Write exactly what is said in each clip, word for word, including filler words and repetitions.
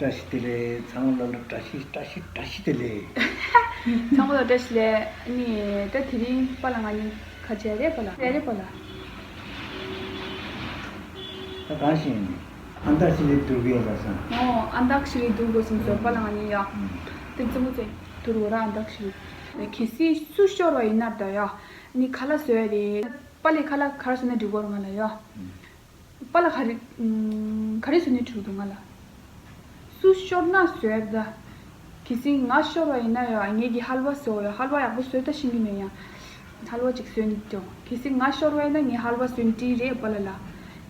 བཀྲ་ཤིས་བདེ་ལེགས། ཚང་མ་ལ་ལ་བཀྲ་ཤིས་བཀྲ་ཤིས་བཀྲ་ཤིས་བདེ་ལེགས། ཚང་མ་ལ་བཀྲ་ཤིས་བདེ་ལེགས། ཨ་ནི་ད་དེ་རིང་པཱ་ལགས་ང་གཉིས་ཁ་ཆེ་རེད་པཱ་ལགས། རེད་རེད་པཱ་ལགས། ད་གང་ཞིག་ཡིན་ནི། ཨན་ཏག་ཤི་རི་བསྡུར་གི་ཡོད་པ་སང་། ཨོ་ཨན་ཏག་ཤི་རི་བསྡུར་དགོས་བསམ་སོང་པཱ་ལགས་ང་གཉིས་ཡ། ཨུམ། ཏིག་ཙི་མོ་ཙེ་བསྡུར་བ་ར་ཨན་ཏག་ཤི་རི། གལ་སྲིད་སུ་ཤོར་བ་ཡིན་ན་ད་ཡ། ཨ་ནི་ཁ་ལག་བཟོས་རེད། པཱ་ལགས་ཁ་ལག་ག་རེ་བཟོས་ན་འགྲིག་གོ་ར་ང་ལ་ཡ། ཨུམ། པཱ་ལགས་ག་རེ། ཨུམ། ག་རེ་བཟོས་ནས་འགྲིག་འདུག་ང་ལ། སུ་ཤོར་ན་བཟོས་ད། གལ་སྲིད་ང་ཤོར་བ་ཡིན་ན་ཡང་ངེད་ཀྱི་ཧལ་བ་བཟོ་ཡ། ཧལ་བ་ཡག་པོ་བཟོས་ད་ཤེས་ཀྱི་མེད་ཡ། ཧལ་བ་ཅིག་བཟོས་ནས་འགྲོ། གལ་སྲིད་ང་ཤོར་བ་ཡིན་ན་ངས་ཧལ་བ་བཟོས་ནས་སྤྲད་རེད་པཱ་ལགས་ལ།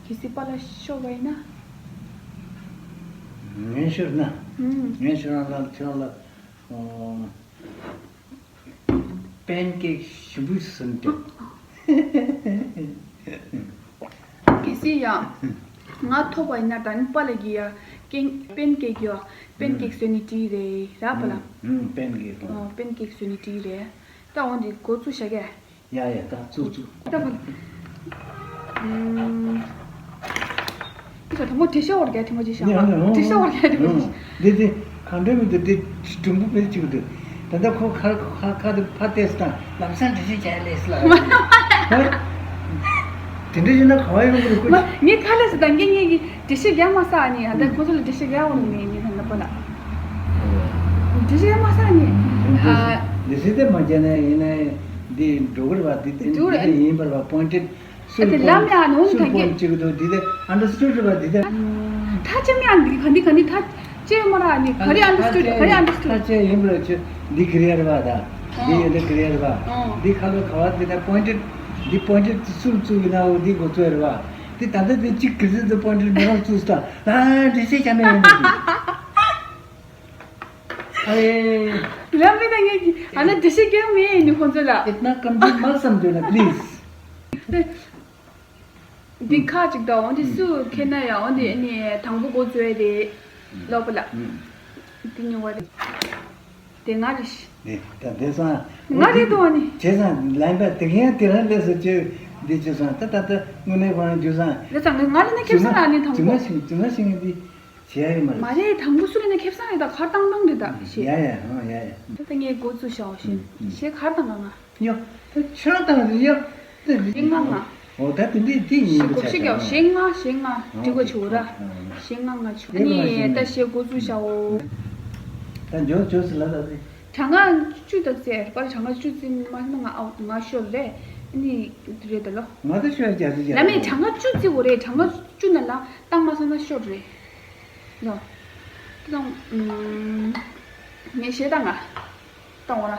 གལ་སྲིད་པཱ་ལགས་ཤོར་བ་ཡིན་ན། ངས་ཤོར་ན། ཨུམ། ངས་ཤོར་ན་ལ་ཁྱོད་ལ། ཨོ། པན་ཀེག་ཞིམ་པོ་ཞིག་བཟོས་ནས་སྤྲད། གལ་སྲིད་ཡང་ང་ཐོབ་པ་ཡིན་ན་ད་ནི་པཱ་ལགས་ཀྱིས་ཡ་ཀེག་པན་ཀེག་ཡ་པན་ཀེག་བཟོས་ནས་སྤྲད་རེད་ར་པཱ་ལགས། ཨུམ། པན་ཀེག་ཨོ་པན་ཀེག་བཟོས་ནས་སྤྲད་རེད། ད་འོ་འདི་འགོ་བཙུགས་བཞག་གས། ཡ་ཡ་ད་བཙུགས་བཙུགས། ད་པཱ་ལགས། ཨུམ། ཁྱོད་དང་པོ་འགྲེལ་བཤད་བར་རྒྱག་ཐེངས་མ་ཅིག་བཞག་ཡང་ཡང་འགྲེལ་བཤད་བར་རྒྱག་ཐེངས་མ་ཅིག་འདི་འདི་གང་འདྲ་མི་འདུག་འདི་སྒྲུང་པོ་དཔེ་གཅིག་འདུག་ད་ལྟ་ཁོ་ཁ་ཁ་ཁ་དེ་ཕར་བལྟས་སོང་། ལམ་སང་འགྲེལ་བཤད་བྱས་ལས་སླ། དེ་འདྲ་ཡིན་ན་ག་བ་ཡོང་གི་རེད་ཁོ། ངས་ཁ་ལས་སུ་ད་ངས་ངས་ཀྱི་འགྲེལ་བཤད་རྒྱག་མ་ས་ནི་ད་ཁོ་ཚོ་ལ་འགྲེལ་བཤད་རྒྱག་འོང་ནི་མེད་ངས་ད་ལྟ་པཱ་ལགས། འགྲེལ་བཤད་རྒྱག་མ་ས་ནི། འགྲེལ་བཤད་དེ་མ་བྱས་ན་ཡིན་ན་འདི་འགྲོ་གི་རེད་པ། འདི་འདི་འདི་ཡིན་པར་པ་པོ་ཡིན་ཊེཌ། སུ་ཨ་དེ་ལ་ལམ་ཡང་ནོར་སུ་གང་གི་ཕོན་གཅིག་ཏུ་འདི་དེ་ཨན་ཌར་སི་ཊུཌ་རེད་པ། འདི་དེ་ཐ་ཆད་མི་ཨ་འདི་ག་འདི་ག་འདི་ཐ་ཆད་མ་ར་ནི་ག་རེ་ཨན་ཌར་སི་ཊུཌ་ག་རེ་ཨན་ཌར་སི་ཊུཌ། ཐ་ཆད་ཡིན་པར་ཆུ་འདི་ཁི་རེ་རེད་པ། ད་འདི་ཨོ་ཡོད་དེ་ཁི་རེ་རེད་པ། ཨོ་འདི་ཁ་ལོ་ག་བ་འདི་ད་པོ་ཡིན་ཊེཌ། འདི་པོ་ཡིན་ཊེཌ་སུ་བཙུགས་ཡིན་ན་འོ་འདི་འགོ་བཙུགས་རེད་པ། འདི་ད་ལྟ་འདི་གཅིག་གི་སྲིད་དུ་པོ་ཡིན་ཊེཌ་མི་རང་བཙུགས་སྟངས་ལ་འདི་ཤེས་ཆ་མེད་ཡིན་པ། ཨེ། རང་མི་དང་ངེད་ཀྱི་ཨ་ན་འགྲེལ་བཤད་རྒྱག་མེད་ནི་ཁོང་ཚོ་ལ། ཨེ་ན་ཀམ་ཇི་མ་བསམ་འདོད་ན་པི་ལི་ཛི། འདི་ཁ་ཅིག་དང་འོ་འདི་སུ་ཁྱེར་ན་ཡང་འོ་འདི་ཨ་ནི་དང་པོ་འགོ་བཙུགས་ཡ་དེ་ལོག་པ་ལ། འདི་ཉོ་བ་རེད། དེ་ང་རེད། ནི་ད་དེ་སང་ང་རེད་དོ་ཨ་ནི། བྱས་ཙང་ལན་པ་དེ་ག་ཡང་དེ་རང་ལས་སུ་བཅོས་འདི་བཅོས་སང་ད་ད་ད་དངོས་གནས་ཁོ་རང་བཅོས་སང་། ལས་ཙང་ང་ལ་ནི་ཁེབས་སང་ཨ་ནི་དང་པོ། བྱུང་ན་ཤིང་བྱུང་ན་ཤིང་འདི། བྱེད་ཡ་ཡོད་མ་རེད། མ་རེད། དང་པོ་སུ་ལ་ནི་ཁེབས་སང་རེད། ད་གར་བཏང་བཏང་རེད་ད་ཞེས། ཡ་ཡ་ཨང་ཡ་ཡ། ད་ངས་འགོ་བཙུགས་བྱའོ་ཞེས། ཞེས་གར་བཏང་ག་ང་། ཡོ། ད་ཆོས་བཏང་རེད་ཡོ། ད་རེད། ཞེ་ལྔ་ལྔ། འོ་ད་དེ་འདྲས་དེ་ཡིན་པ་ཆ་ཞེ་ལྔ་ཞེ་ལྔ་འགྲིག་པ་བྱུང་ར། ཞེ་ལྔ་ལྔ་བྱུང་། ཨ་ནི་ད་ཞེས་འགོ་བཙུགས་བྱའོ། ད་འཇོག་འཇོག་ཟེར་ལ་ད་རེད། གྲངས་ཀ་བཅུ་དང་རྩེ་པར་གྲངས་ཀ་བཅུ་རྩེ་མ་ན་ང་ང་ཤོར་རེད། ཨ་ནི་རེད་ད་ལོ། ང་ད་ཤོར་རྒྱ་རྩེ་རྒྱ་ལ་མེད། གྲངས་ཀ་བཅུ་རྩེ་འོ་རེད། གྲངས་ཀ་བཅུ་ན་ལ་བཏང་མ་སོང་ན་ཤོར་རེད། ལོ། ཁྱེད་རང་ངས་བཤད་ད་ང་བཏང་བ་ར།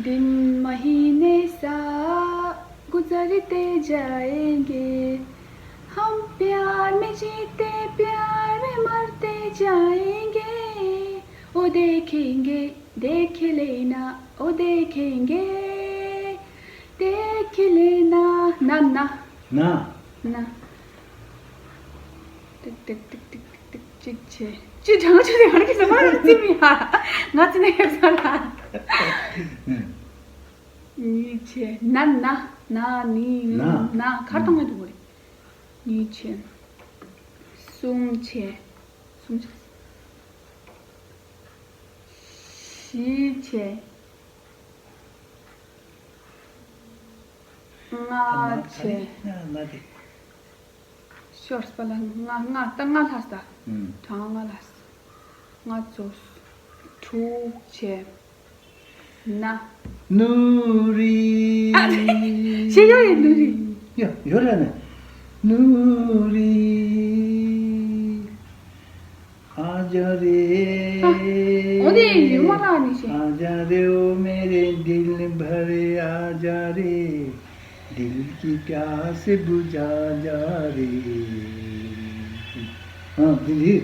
दिन महीने सा गुजरते जाएंगे। हम प्यार में जीते प्यार में मरते जाएंगे। ओ देखेंगे देख लेना। ओ देखेंगे देख लेना। ना ना। ना। ना। ཏིག་ཏིག་ཏིག་ཏིག་ཏིག་ཅིག་བྱས། ཅི་གྲང་ཆུ་དེ་ག་རེ་ཟ་མ་རེད་ཙི་མི་ཧ། ང་ཙི་ནས་ཡོད་ས་ལ། གཉིས་བྱས། ན་ན་ན་ནི་ན། ན་གར་བཏང་ཡ་འདུག་གོ་རེད། གཉིས་བྱས། གསུམ་བྱས། གསུམ་བྱས། བཞི་བྱས། ལྔ་བྱས། ལྔ་དེ། ཤོར་སྤ་ལ་ལྔ་ལྔ་ད་ལྔ་ལྷག་ས། ཨུམ། གྲངས་ལྔ་ལྷག་ས། ལྔ་རྫོགས། དྲུག་བྱས། ན། ནུ་རི། ཨ། ཞེས་ཡོད་རེད་ནུ་རི། ཡོད་ཡོད་རེད་ན། ནུ་རི། आजा रे। ཨ། འོ་དེ་ཡོད་མ་རག་ནི་ཞེས། आजा रे ओ मेरे दिल भरे आजा रे। दिल की प्यास बुझा जा रे। ཨ། འདི་འདི།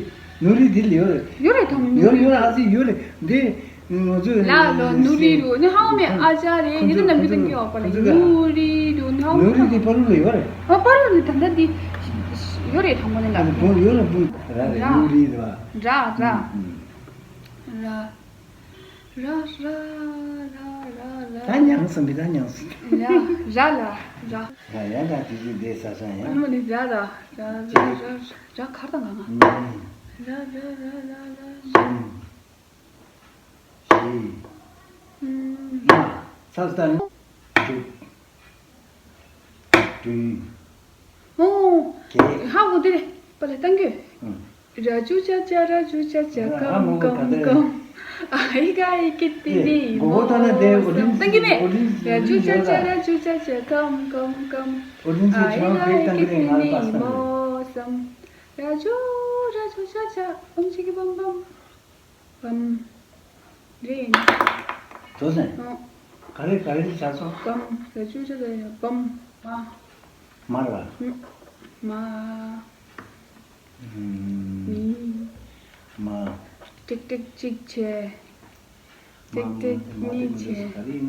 ནུ་རི་འདི་ལ་ཡོད་རེད། ཡོད་རེད་དམ། ཡོད་རེད་ཡོད་རེད། ཨ་ཙི་ཡོད་རེད་འདི། ང་ཚོས་ལ་ལོ་ནུ་རི་རུ་ནི་ཧའོ་མེ་ཨ་ཅག་རེད། ཉི་ཟླ་ནམ་རྒྱུན་དང་སྐྱེ་བ་པ་ལ་ནུ་རི་རུ་ནི་ཧའོ་ནུ་རི་འདི་པ་རུ་ལ་ཡོད་རེད། ཨ་པ་རུ་ལ་ད་ལྟ་འདི་ཡོད་རེད་དམ་པོ་ནི་ལ། ཨ་ནི་བུ་ཡོད་རེད་བུ་ར་རེད། ནུ་རི་རེད་བ། ར་ར། ར། ར་ར་ར་ར་ར། ད་ཉང་སམ་པི་ད་ཉང་སི། ར་ར་ལ་ར། ཡ་ཡ་ད་དེ་ཅི་བསྡད་ས་ས་ཡ། ཨ་ནི་མ་ནི་ར་ར་ར་ར་ར་ར་གར་དང་གང་ང་། ར་ར་ར་ར་ར། གསུམ། བཞི། ཨུམ། ལྔ། ཚར་སྟ་ནི། དྲུག་བདུན། ཨོ། བརྒྱད། ཧ་གོ་དེ་རེད། པ་ལ་བཏང་གི། ཨུམ། ར་ཇུ་ཅ་ཅ་ར་ཇུ་ཅ་ཅ། ཨ་གམ་མོ་གམ་ག་ད་གམ། ཨ་ཧི་ག་ཧི་ཀི་ཏི་ནི་མོ་སམ། བཏང་གི་མེད། ར་ཇུ་ཅ་ཅ་ར་ཇུ་ཅ་ཅ། གམ་གམ་གམ། ཨ་ཧི་ག་ཧི་ཀི་ཏི་ནི་མོ་སམ། ར་ཇུ་ར་ཇུ་ཅ་ཅ། ཨོམ་ཅི་ཀི་བམ་བམ། བམ། རེད། དོ་ནས། ཨོ། ག་རེ་ག་རེ་ལ་ཆགས་སོང་། བམ། ར་ཇུ་ཅ་ཅ་ཡ་བམ། མ། མ་ར། མ། མ། ཨུམ། མི། མ། ཏིག་ཏིག་གཅིག་བྱས། ཏིག་ཏིག་གཉིས་བྱས།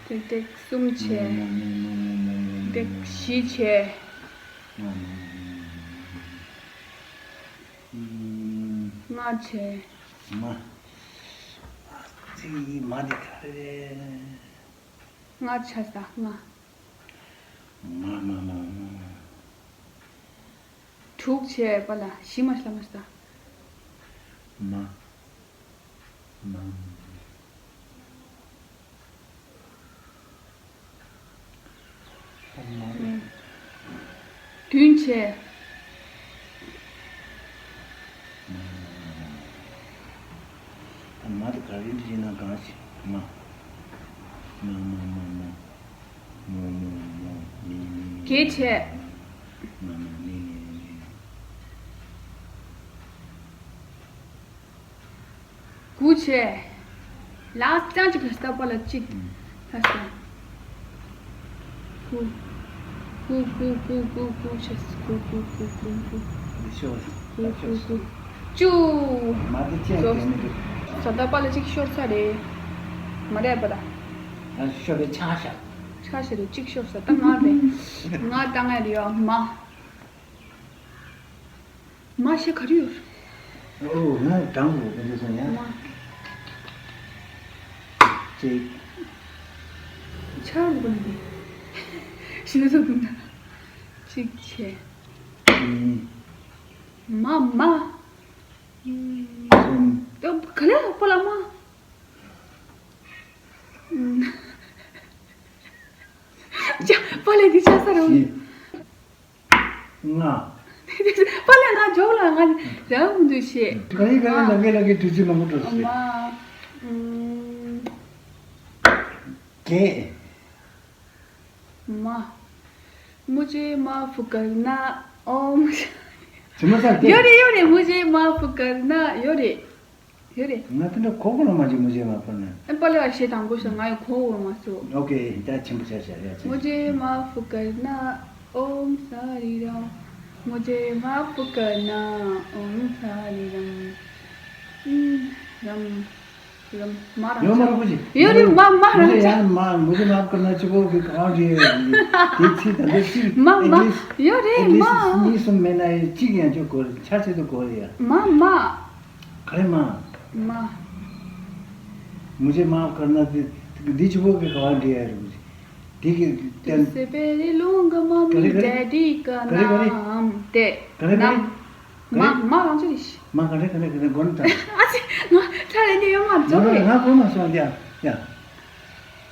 ཏིག་ཏིག་གསུམ་བྱས། ཏིག་བཞི་བྱས། ལྔ་བྱས། མ། ཨ་ཙི། མ་དེ་ག་རེ་རེད། ལྔ་ཆགས་སོང་། ལྔ། མ་མ་མ་མ། དྲུག་བྱས་པ་ལ་བཞི་མ་ཤ་མ་ཤ། མ། མ། མ། བདུན་བྱས། མ། མ། མ། མ་དེ་ག་རེ་འདྲ་ཡིན་ན་གང་ཞིག་མ། མ་མ་མ་མ། མོ་མོ་མོ། མི་མི་མི། བརྒྱད་བྱས། མ་མ་མི་མི་མི། དགུ་བྱས། ལགས་རྐྱང་གཅིག་ལ་སྟབས་པ་ལ་གཅིག་ལྷ་ས། དགུ། དགུ་དགུ་དགུ་དགུ་དགུ་བྱས། དགུ་དགུ་དགུ་དགུ་དགུ། ཤོར། དགུ་དགུ་དགུ། བཅུ། མ་དེ་ཅན་དེ་ནི་རེད། ས་ད་པ་ལ་གཅིག་ཤོར་ས་རེད། མ་རེད་པ་ད། ང་ཤོར་བའི་ཆ་ཤ། ཆ་ཤ་རེད། གཅིག་ཤོར་ས་ད་ང་རེད། ང་ད་ང་རེད་ཡ་མ། མ་ཤེས་ག་རེ་ཡོད། ཨོ་ང་དྲང་གོ་ག་འདི་སོང་ཡ། མ། གཅིག་ཆར་འགོ་ནི། ཤི་ན་སོ་དུ་ན། གཅིག་བྱས། གཉིས། མ་མ། གསུམ། ད་ག་ལེ་པོ་ལ་མ། ཅ་པ་ལེ་དེ་ཆ་ས་རུ། བཞི། ལྔ། པ་ལེ་ང་འཇོག་ལ་ང་རང་མི་འདུག་ཤེས། ག་ཡི་ག་ཡི་ལ་གེ་ལ་གེ་དུས་ཚོད་མང་པོ་འགྲོ་སྲིད། མ། ཨུམ། བརྒྱད། མ། मुझे माफ करना ओम། དེ་མ་ཚར་ཏེ། ཡོད་རེད་ཡོད་རེད། मुझे माफ करना ཡོད་རེད། ཡོད་རེད། ང་དེ་འདྲ་གོ་གོ་ལ་མ་བྱེད། मुझे माफ करना། ཨ་པ་ལེ་བ་ཞེས་དང་པོ་ཤ་ང་ཡི་གོ་གོ་མ་སོ། ཨོ་ཀེ། ད་ཆེན་པོ་ཆ་ཤ་རེད་ཆེ། मुझे माफ करना ओम सारी राम। मुझे माफ करना ओम सारी राम। ཨུམ། རམ། རམ། མ་རང་ཡོད་མ་རུ་པོ་ཅི། ཡོད་རེད། མ་མ་རང་ཡང་མ། मुझे माफ करना ཅི་གོ་གི་གང་རེད། དེ་ཚིག་ད་འདི་ཅི། མ་མ། ཡོད་རེད། མ། གཉིས་གསུམ་མེད་ན་གཅིག་ཡང་ཅོ་གོ་རེད། ཆ་ཆེ་དུ་གོ་རེད་ཡ། མ་མ། ག་རེ་མ། མ། मुझे माफ करना དེ་འདི་ཅི་གོ་གི་གང་རེད་ཡ་རེད། དེ་གི་དེ། तुझसे पहले लूंगा मम्मी डैडी का नाम དེ། ག་རེ་ག་རེ། མ་མ་རང་ཚོ་ཡིན། མ་ག་རེ་ག་རེ་ག་རེ་མགོ་ནས་བཏང་། ཨ་ཙི། ང་ཚ་རེ་འདི་ཡོད་མ་ང་ཚོ་རེད། ང་གོ་མ་སོང་། ཡ་ཡ།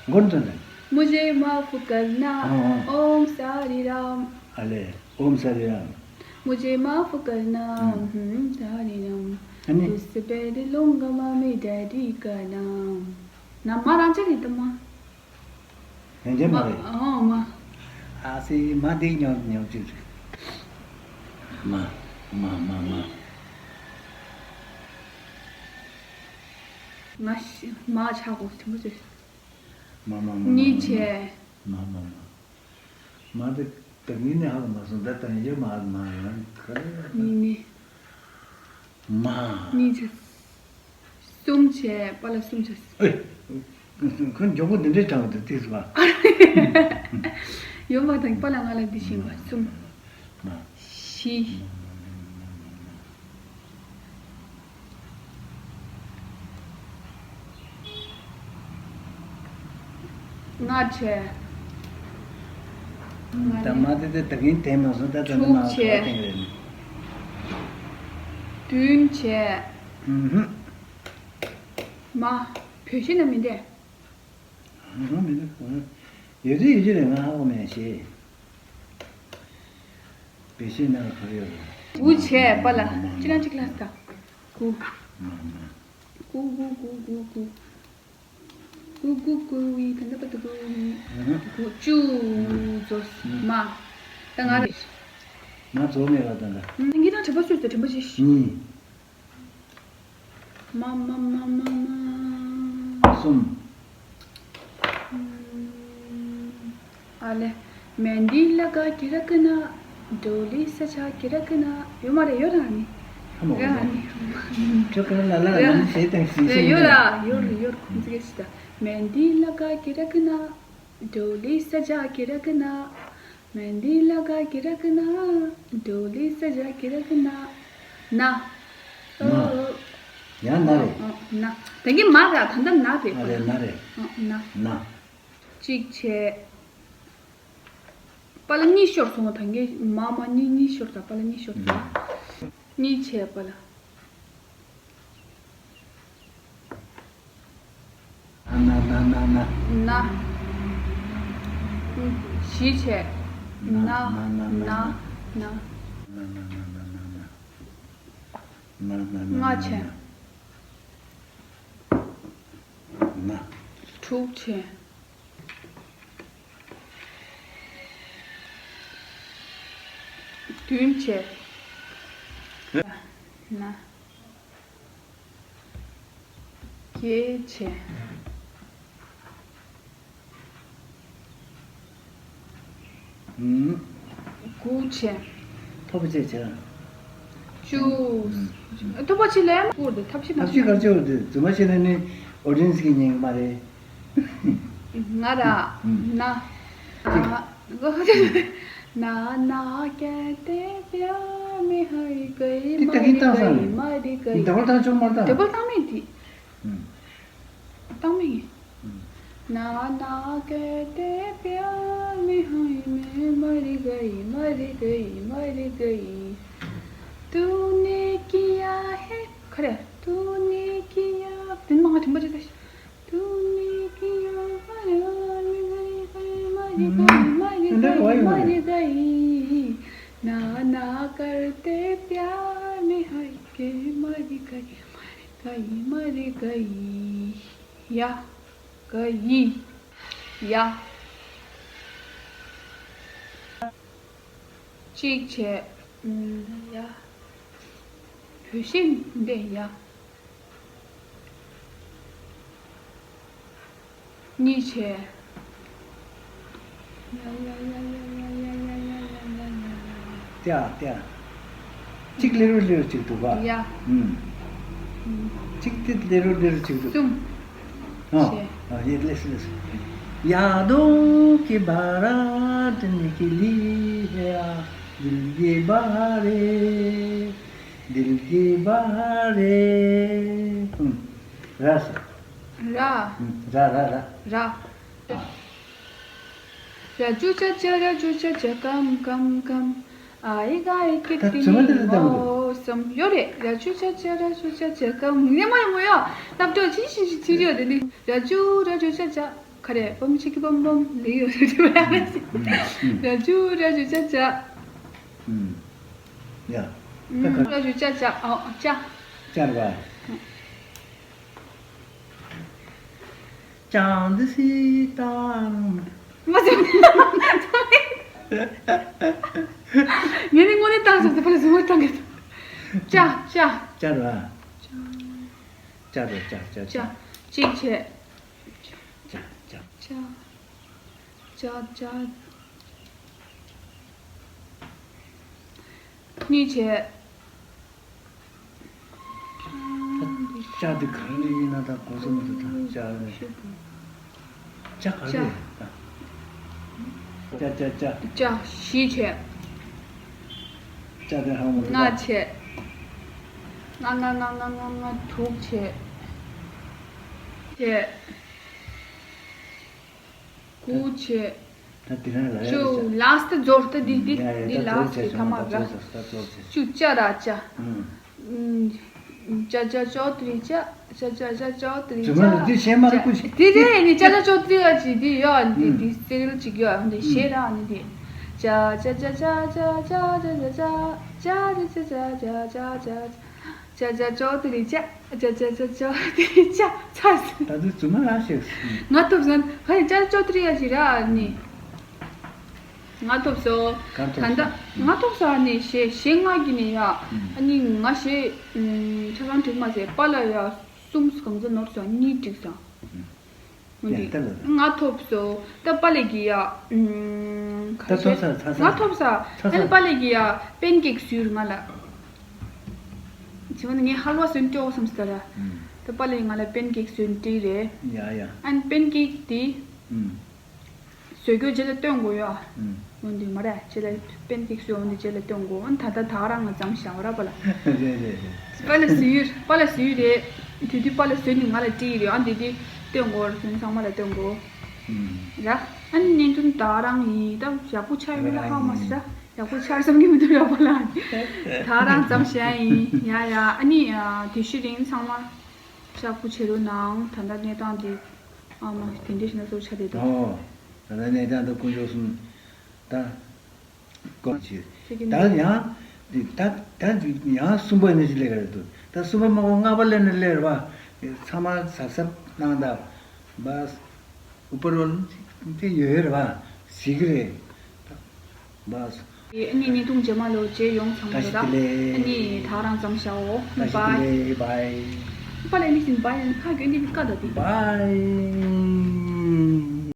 མགོ་ནས་བཏང་། मुझे माफ करना। ཨ་ཨ། ओम सारी राम। ཨ་ལེ། ओम सारी राम। मुझे माफ करना। ཨ། हम्म, सारी राम। ཨ་ནི། तुझसे पहले लूंगा मम्मी डैडी का नाम। ན་མ་རང་ཚོ་རེད་ད་མ། ཡང་ཅན་མ་རེད། ཨོ་མ། ཨ་སི་མ་འདི་ཉོ་ཉོ་ཅིག་རེད། མ། མ་མ་མ། ང་ཤི་མ་ཆག་གོ་ཆེན་པོ་ཅིག་མ་མ་མ་མ། གཉིས་བྱས། མ་མ་མ། མ་འདི་ད་ངས་ནི་ཧ་གོ་མ་སོང་། ད་ད་ཡོད་མ་མ་ཡང་ག་རེ་ཡོད་ད། གཉིས་ནི། མ། གཉིས་བྱས། གསུམ་བྱས། པ་ལ་གསུམ་བྱས། ཨེ། ཁོ་མགྱོགས་པོ་འདི་འདྲའི་དྲང་དུ་ཏིས་པ། ཡོད་མ་དང་པ་ལ་ང་ལ་འདི་བྱིན་པ་གསུམ། མ། བཞི། ལྔ་བྱས། ད་མ་དེ་དེ་ད་གིན་དེ་མ་སོང་། ད་ད་ནི་མ་དྲུག་བྱས། ག་དེང་རེད། བདུན་བྱས། ཨུ་ཧུ། མ། བོད་གཞས་ན་མི་འདྲ། ཨ་མི་འདྲ། ཡོད་དུས་ཡོད་ཀྱི་རེད། ང་ཧ་གོ་མེད་ཤེས། བོད་གཞས་ན་ག་རེ་ཡོད་རེད། དགུ་བྱས་པ་ལ། མ་མ་ཅི་ན་ཅིག་ལ་ད། དགུ། མ་མ། དགུ་དགུ་དགུ་དགུ་དགུ། དགུ་དགུ་དགུ་ཡི་ད་ལྟ་བར་དུ་དགུ་ཡི། ཨུ་ཧུ། དགུ་བཅུ་རྫོགས། མ། ད་ང་རེད། ང་རྫོགས་མེད་པ་ད་ལྟ། ངེད་ད་དྲན་པ་གསོས་ཏེ་དྲན་པ་བྱེད་ཤིག་གཉིས། མ་མ་མ་མ་མ། གསུམ། ཨ་ལེ། མན་དི་ལ་ག་གི་ར་ཀི་ན། ཌོ་ལི་ས་ཆ་གི་ར་ཀི་ན། ཡོད་མ་རེད། ཡོད་ར་ནི། ཧ་མ་གོ། ར་ནི། ཁྱོད་ཀ་ལ་ལ་ལ་ནི་ཞེས་དང་ཞེས་ཞེས། ཡོད་ར། ཡོད་ར། ཡོད་ར། ཁོང་ཚོ་གི་ཞིག་ད། མན་དི་ལ་ག་གི་ར་ཀི་ན། ཌོ་ལི་ས་ཆ་གི་ར་ཀི་ན། མན་དི་ལ་ག་གི་ར་ཀི་ན། ཌོ་ལི་ས་ཆ་གི་ར་ཀི་ན། ན། ན། ཡང་ན་རེད། ཨ། ན། ད་གིན་མ་ར། ད་ལྟ་ན་རེད། ཨ་རེད། ན་རེད། ཨ། ན། ན། གཅིག་བྱས། པ་ལ་གཉིས་ཤོར་སོང་། ད་གིན་མ་མ་གཉིས་གཉིས་ཤོར་ད། པ་ལ་གཉིས་ཤོར་ད། གཉིས་བྱས་པ་ལ། ན་ན་ན་ན་ན། ན། བཞི་བྱས། ན། ན་ན་ན་ན། ན། ན་ན་ན་ན་ན། ན་ན་ན་ན་ན། ལྔ་བྱས། ན། དྲུག་བྱས། བདུན་བྱས། ན། བརྒྱད་བྱས། ཨུམ། དགུ་བྱས། ཐོབ་བྱས་བྱས། བཅུ། ཨུམ། ཐོབ་བྱས་ལས་སྐོར་དེ་ཐབས་ཤེས་མ་ཐབས་ཤེས་ག་རེ་བྱས་འོ་དེ་རྫུན་མ་བཤད་ན་ནི་ཨོ་ཌི་ཡན་སི་གི་ཉན་གི་མ་རེད། ང་ར། ཨུམ། ན། གཅིག་ན་ན་ཀ་ཏེ་པྱ་མེ་ཧའི་གའི་དེ་ད་གིན་བཏང་ས་རེད། མ་རི་གའི། འདི་ད་བར་བཏང་ཆོག་མ་བཏང་། འདི་བར་བཏང་མེད་དེ། ཨུམ། བཏང་མེད། ཨུམ། ན་ན་ཀ་ཏེ་པྱ་མེ་ཧའི་མེ་མ་རི་གའི་མ་རི་གའི་མ་རི་གའི། ཏུ་ནེ་ཀི་ཡ་ཧེ། ག་རེ། ཏུ་ནེ་ཀི་ཡ། དེ་མ་ང་དྲན་པ་ཅིག་ད། ཏུ་ནེ་ཀི་ཡ་ཧ་ར་མི་ག་རི་ག་རི་མ་རི་ག་རི་མ་རི་ག་རི་མ་རི་ག་ཡི། ན་ན་ཀར་ཏེ་པྱ་མེ་ཧའི་གའི་མ་རི་ག་རི་མ་རི་ག་ཡི་མ་རི་ག་ཡི། ཡ། ག་ཡི། ཡ། གཅིག་བྱས། ཨུམ། ཡ། བོད་གཞས་འདི་ཡ། གཉིས་བྱས། ཏེ་ཨ་ཏེ་ཨ། གཅིག་ལེ་རུ་ལེ་རུ་གཅིག་འདུག་ག་ཡ། ཨུམ། གཅིག་དེ་ལེ་རུ་ལེ་རུ་གཅིག་འདུག་གསུམ། ཨ། བྱས། ཨ། ཡེ་ལེ་སི་ལེ་སི། ཡ་དོ་ཀི་བ་ར་ཏི་ནི་ཀི་ལི་ཧེ་ཨ། དིལ་གི་བ་རེ། དིལ་གི་བ་རེ། ཨུམ། ར་ས། ར། ཨུམ། ར་ར་ར། ར། ར་ཅུ་ཅ་ཅ་ར་ཅུ་ཅ་ཅ་ཀམ་ཀམ་ཀམ། ཨའི་ག་ཨི་ཀི་ད་ཏི་ཚོད་མ་ནི་དེ་ལ་ལྟ་མོ་དུ། སམ་ཡོད་རེད། ར་ཅུ་ཅ་ཅ་ར་ཅུ་ཅ་ཅ་ཀམ། ངས་མ་ཡོང་མོ་ཡོ། སྣབས་ཏོ་ཆི་ཤི་ཤི་ཆི་ཡོད་དེ་ནི། ར་ཅུ་ར་ཅུ་ཅ་ཅ། ག་རེ། པམ་ཆི་ཀི་པམ་པམ་ལི་ཡོད་རེད། ར་ཅུ་ར་ཅུ་ཅ་ཅ། ཡ། ད་ག་ར་ཅུ་ཅ་ཅ། ཨ། ཅ། ཅར་བ། ཅང་དི་སི་ཏང་། མ་ཟེར། ངས་ནི་དངོས་གནས་བཏང་སོང་། དེ་ཕར་ལ་གཟུགས་པོ་བཏང་གི་འདུག་ཅ། ཅ། ཅར་བ། ཅ་ར་ཅ་ཅ། ཅ། གཅིག་བྱས། ཅ་ཅ། ཅ། ཅ་ཅ། གཉིས་བྱས། ཅ་འདི་ག་རེ་ཡིན་ན་ད་གོ་སོང་མི་འདུག་ད་ཅ་རེད། ཅ་ག་རེ་རེད་ད། ཅ་ཅ་ཅ། ཅ་བཞི་བྱས། ཅ་དེ་ཧ་མ་འདུག་ལྔ་ད། བྱས། ལྔ་ལྔ་ལྔ་ལྔ་ལྔ་ལྔ་དྲུག་བྱས། བྱས། དགུ་བྱས། ད་འདི་རང་ལ་ཡ་བཅུ། ལ་སི་ཊི་རྫོགས། ད་འདི་འདི་ཡ་ཡ་འདི་ད་ལ་སི་ཊི་རྫོགས་བྱས་གི་ཐ་མ་སོང་། ར། ད་རྫོགས་བྱས་སོང་། བཅུ། ཅ་ར་ཅ། ཨུམ། ཅ་ཅ་ཅོ་ཏི་རི་ཅ། ཅ་ཅ་ཅ་ཅོ་ཏི་རི་ཅ། རྫུན་མ་རེད། འདི་གཞས་མ་རེད། སྐུ་མཁྱེན། དེ་རེད། ནི་ཅ་ཅ་ཅོ་ཏི་རི་ཅི་འདི་ཡོད། འདི་འདི་སི་རི་ཡལ་ཅིག་ཡོད། འདི་གཞས་ར་ནི་འདི། ཅ་ཅ་ཅ་ཅ་ཅ་ཅ་ཅ་ཅ་ཅ། ཅ་ཅ་ཅ་ཅ་ཅ་ཅ་ཅ། ཅ་ཅ་ཅོ་ཏི་རི་ཅ། ཅ་ཅ་ཅ་ཅོ་ཏི་རི་ཅ། ཚར་སོང་། ད་དུང་རྫུན་མ་རང་བཤད་སོང་། ང་ཐོབ་སོང་། ཧ་ཡ། ཅ་ཅོ་ཏི་རི་ཡ་ཞིག་ར་ནི། ང་ཐོབ་སོང་། གང་ཐོབ་ད་ལྟ་སོང་། ང་ཐོབ་སོང་། ཨ་ནི་གཞས་གཞས་ང་གི་ནི་ཡ། ཨ་ནི་ང་གཞས་ཆ་ཚང་འགྲིག་མ་ཟེར། པཱ་ལགས་ཡ་གསུམ་གང་ཚ་ནོར་སོང་། གཉིས་འགྲིག་སོང་། ཡང་ལྟ་ལ། ང་ཐོབ་སོང་། ད་པཱ་ལགས་ཀྱི་ཡ། ད་ཐོབ་ས་ཚ་ས། ང་ཐོབ་སོང་། ཚ་ས། ཨ་ནི་པཱ་ལགས་ཀྱི་ཡ་པན་ཀེག་བཟོས་ང་ལ། བྱས་པ་ནི་ངས་ཧལ་ཝ་བཟོས་སྤྲད་དགོས་བསམ་སོང་ད་ར། ད་པཱ་ལགས་ང་ལ་པན་ཀེག་བཟོས་སྤྲད་རེད། ཡ་ཡ། ཨ་ནི་པན་ཀེག་དེ་བཟོ་རྒྱུ་རྗེས་ལ་སྟོན་དགོས་ཡ། འོན་ཏེ་མ་རེད། རྗེས་ལ་པན་ཀེག་བཟོས། འོན་ཏེ་རྗེས་ལ་སྟོན་དགོས། ཨ་ནི་ད་ལྟ་ད་རང་ང་མཚམས་བཞག་ར་པཱ་ལགས། རེད་རེད་རེད། པཱ་ལགས་བཟོས་ཡོད། པཱ་ལགས་བཟོས་ཡོད་རེད། དེ་དུས་པཱ་ལགས་བཟོས་ནས་ང་ལ་སྤྲད་ཡོད་རེད། ཨ་ནི་དེ་དུས་སྟོན་དགོས། དེ་ཚང་མ་ལ་སྟོན་དགོས། ར། ཨ་ནི་བརྙན་ཐུང་ད་རང་ཡིན། ད་ཡག་པོ་ཆགས་ཡོད་མེད་ལ་ཧ་མ་སི་ར། ཡག་པོ་ཆགས་བསམ་གྱི་མི་འདུག་ར་པཱ་ལགས། ད་རང་མཚམས་བཞག་ཡིན། ཡ་ཡ། ཨ་ནི་དེ་ཤུད་རིང་ཚང་མ་ཤག་པོ་བྱེད་རོགས་གནང་། ད་ལྟ་གནས་སྟངས་འདི་ཨ་མ་དེ་འདྲ་ཞིག་ན་གཙོ་ཆགས་བསྡད་འདུག་ཨོ། ད་ལྟ་གནས་སྟངས་འདི་དཀོན་མཆོག་གསུམ་ད་ཀོ་ཆེ། ད་ཡང་ད་ད་ཡང་གསུམ་པ་ནས་ཅི་ལས་ཀ་རེད་འདུག་ད་གསུམ་པ་མ་གོ་ལྔ་པ་ལས་ནས་ལས་རེད་པ། ཚང་མ་གཟབ་གཟབ་གནང་ད་བ། ཨུ་པ་རོལ་དེ་ཡོད་རེད་པ། ཟིག་རེད། བ། ཨ་ནི་བརྙན་ཐུང་རྗེས་མ་ལོ་རྗེས་ཡོང་ཚང་མ་རེད། ཨ་ནི་ད་རང་མཚམས་བཞག་འོ། བཀྲ་ཤིས་བདེ་ལེགས། བའི། པཱ་ལགས་ཨ་ནི་ཟིན་བའི། ཁ་གྱོན་འདི་བཀའ་ད་དེ། བའི།